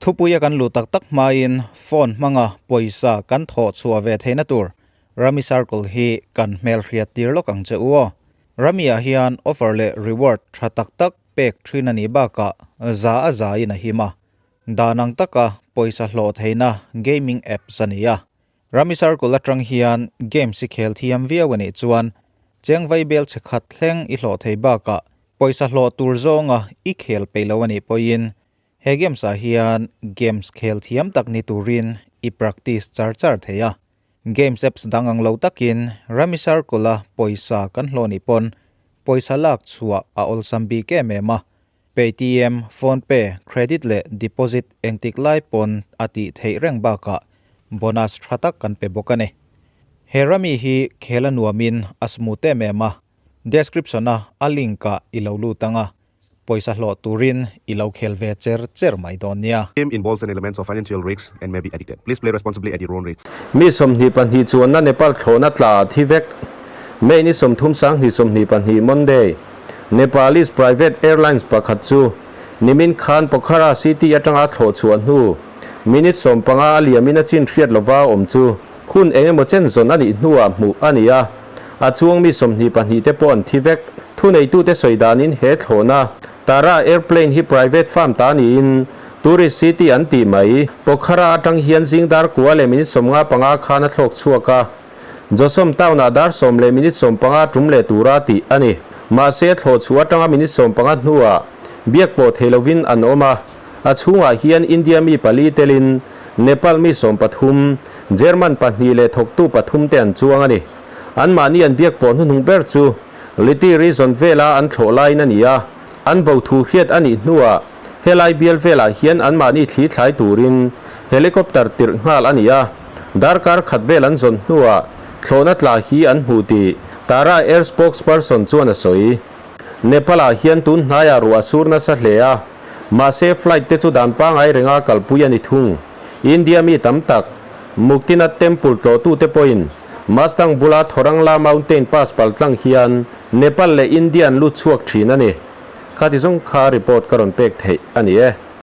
Thupuia kan luh tak tak hmain phone hmanga pawisa kan thawh chhuah ve theihna tur Rummy Circle hi kan hmelhriat tir lawk ang che u aw. Rummy-ah hian offer leh reward tha tak tak pek thin a nih bakah za a za in a him a. Dan ang taka pawisa hlawh theihna gaming apps a ni a. Rummy Circle atang hian games i khel thiam viau a nih chuan cheng vaibel che khat thleng i hlawh thei bakah pawisa hlawh tur zawnga i khel peih lo a nih pawhin He games ah hian games khel thiam tak ni turin i practice char char thei a. Games apps dang ang lo takin Rummy Circle a pawisa kan hlawh nih pawn pawisa lak chhuah a awlsam bik em em a. Paytm, PhonePe, credit leh deposit engtik lai pawn a tih theih reng bakah bonus tha tak kan pe bawk a ni. He Rummy hi khel a nuamin a smooth em em a. Description a a link ah i lo lut ang a. Pawisa hlawh turin i lo khel ve cher cher mai dawn nia. Game involves an elements of financial risks and may be addicted. Please play responsibly at your own risk. Mi 22 chuanna Nepal thlawhna tla a thi vek. May ni 30 20 22 Monday, Nepalese private airlines pakhat chu nimin khan Pokhara city atanga thlawh chhuah hnu minute 15 a liamin a chin hriat lova awm chu hun eng emaw chen zawn a nih hnuah hmuh a ni a. A chuang mi 22 te pawh an thi vek. Thuneitute sawi danin he thlawhna Tara Airplane hi private firm ta niin tourist city an tih mai. Pokhara atang hian zing dar kua leh minute 55 khan a thlawk chhuak a. Josom town-ah dar 10 leh minute 15 tum leh tura tih a ni. Mahse thlawh chhuah atanga minute 15 hnuah biak pawh thei lovin an awm a. A chhungah hian India mi pali telin Nepal mi 13, German pahnih leh thawktu pathum te an chuang a ni. Anmahni an biak pawh hnuhnung ber chu Liti Region vela an thlawh laiin a ni a, an bo thu hriat a nih hnuah helai bial velah hian anmahni thli thlai turin helicopter tirh nghal a ni a, darkar khat vel an zawn hnuah thlawhna tla hi an hmu tih Tara Air spokesperson chuan a sawi. Nepal-ah hian tun hnaiah ruah a sur nasa hle a, mahse flight te chu dan pangai renga kalpui a ni thung. India mi tam tak, Muktinath Temple tlawhtute pawhin Mustang bula Thorangla Mountain Pass pal tlang hian Nepal leh India an lut chhuak thin a ni. Khati zawng kha report ka rawn pek theih a ni e.